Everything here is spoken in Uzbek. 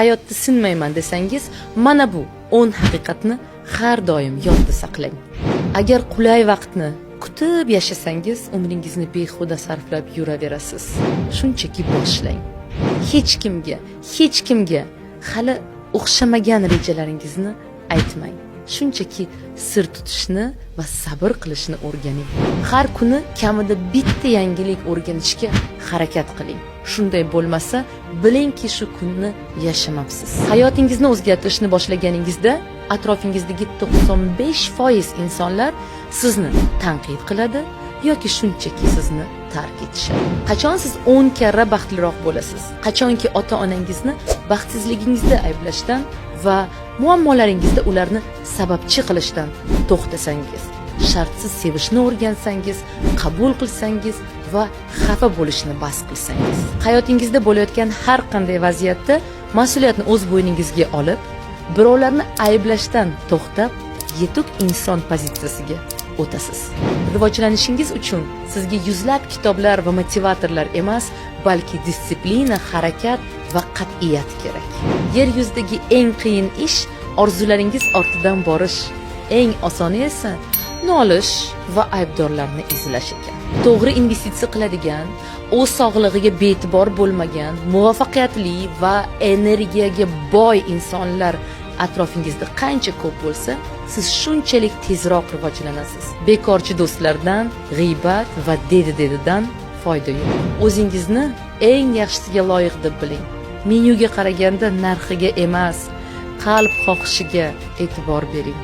Hayotda sinmayman desangiz, mana bu 10 haqiqatni har doim yodda saqlang. Agar qulay vaqtni kutib yashasangiz, umringizni behuda sarflab yuraverasiz. Shunchaki boshlang. Hech kimga, hech kimga hali o'xshamagan rejalaringizni aytmang. Shunchaki sir tutishni va sabr qilishni o'rganing. Har kuni kamida bitta yangilik o'rganishga harakat qiling. Shunday bo'lmasa, bilingki, shu kunni yashamabsiz. Hayotingizni o'zgartirishni boshlaganingizda atrofingizdagi 95% insonlar sizni tanqid qiladi yoki shunchaki sizni tark etishadi. Qachon siz 10 karra baxtliroq bo'lasiz? Qachonki ota-onangizni baxtsizligingizda ayblashdan va muammolaringizda ularni sababchi qilishdan to'xtasangiz, shartsiz sevishni o'rgansangiz, qabul qilsangiz va xafa bo'lishni bas qilsangiz. Hayotingizda bo'layotgan har qanday vaziyatda mas'uliyatni o'z bo'yningizga olib, birovlarni ayblashdan to'xtab, yetuk inson pozitsiyasiga o'tasiz. Rivojlanishingiz uchun sizga yuzlab kitoblar va motivatorlar emas, balki дисциплина, harakat va qat'iyat kerak. Yer yuzidagi eng qiyin ish orzularingiz ortidan borish. Eng osoni esa nolish va aybdorlarni izlash ekan. To'g'ri investitsiya qiladigan, o'z sog'lig'iga bee'tibor bo'lmagan, muvaffaqiyatli va energiyaga boy insonlar atrofingizda qancha ko'p bo'lsa, siz shunchalik tezroq rivojlanasiz. Bekorchi do'stlardan, g'iybat va dedi-dedidan foyda yo'q. O'zingizni eng yaxshisiga loyiq deb biling. Menyuga qaraganda narxiga emas, qalb xohishiga e'tibor bering.